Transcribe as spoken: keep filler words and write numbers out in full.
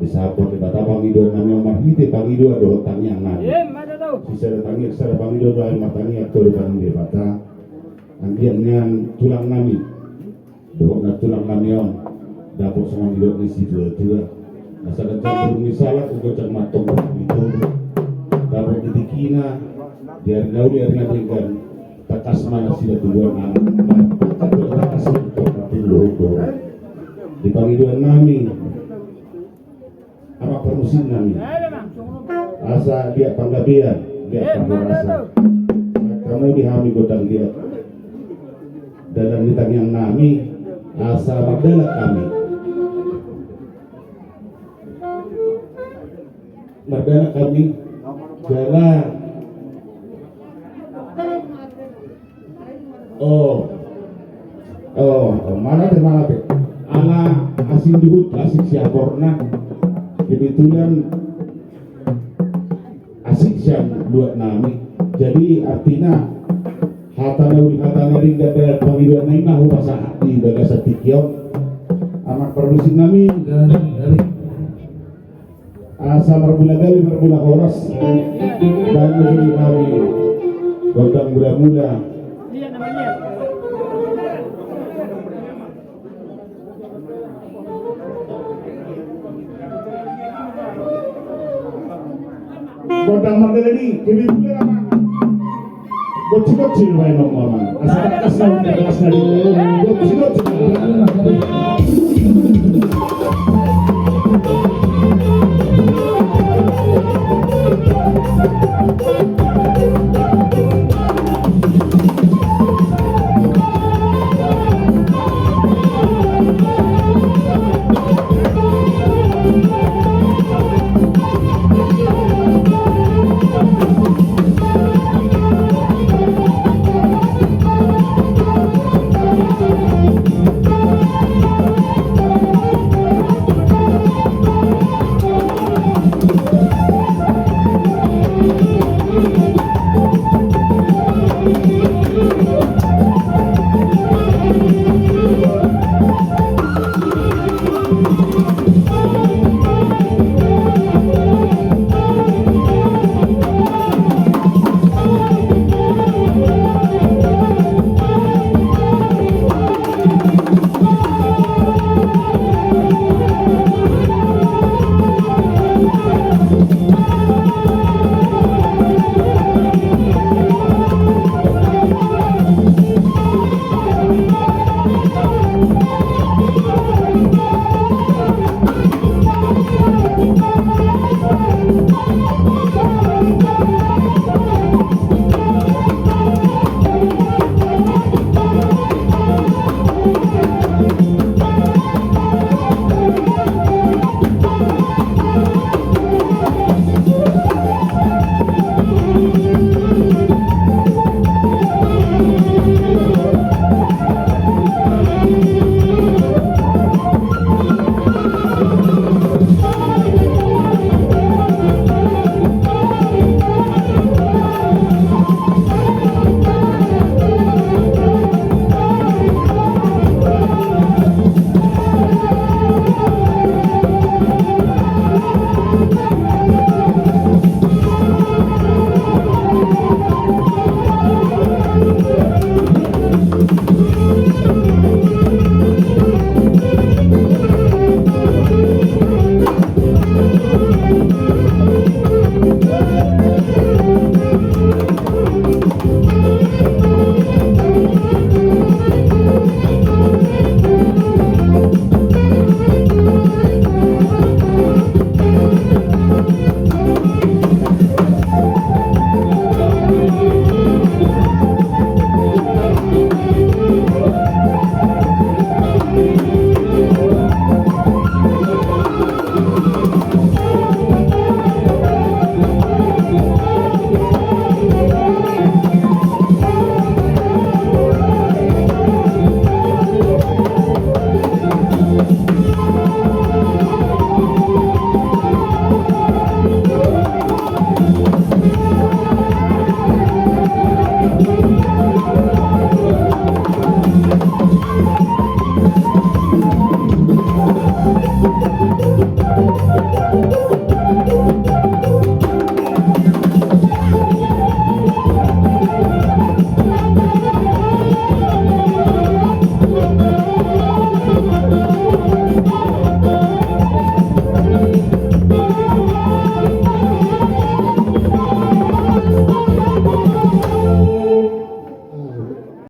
Disahaphon Debata pangidoan nami on marhite pangidoan dohot tangiang nami. Sisada tangiang, sada pangidoan do hami martangiang tu Debata. Anggiat nian tulang nami dohot nantulang nami on dapot songon nidok ni situatua. Asa ganjang burung ni salak, ganjang mantong burung ni toru. Dapot di tingkina, di ari na uli, ari na denggan, tangkas ma nasida tubuan anak. Tangkas ma tubuan anak. Di pangidoan nami, Amang Parmusim nami, asa dia panggabean, dia panggabean. Hamu di hami godang dia dalam di tangiang nami, asa mardalan hami. Mardalan hami, jala Oh. Oh, oh, mauliate, mauliate. Ala asing duhut, asing siaporna. Kebetulan asing sian luat nami. Jadi artina hata na uli, hata na denggan, pangidoan nami ma hupasahat di bagasan tingki on. Amang Parmusim nami. Asa marbulagawi, marbulahoras. Dan menjadi kami gondang mula-mula. Gondang mardalani, kami mula-mula. Gocil-gocil baen on, Amang. Asa tangkas na, tangkas na. Gocil-gocil.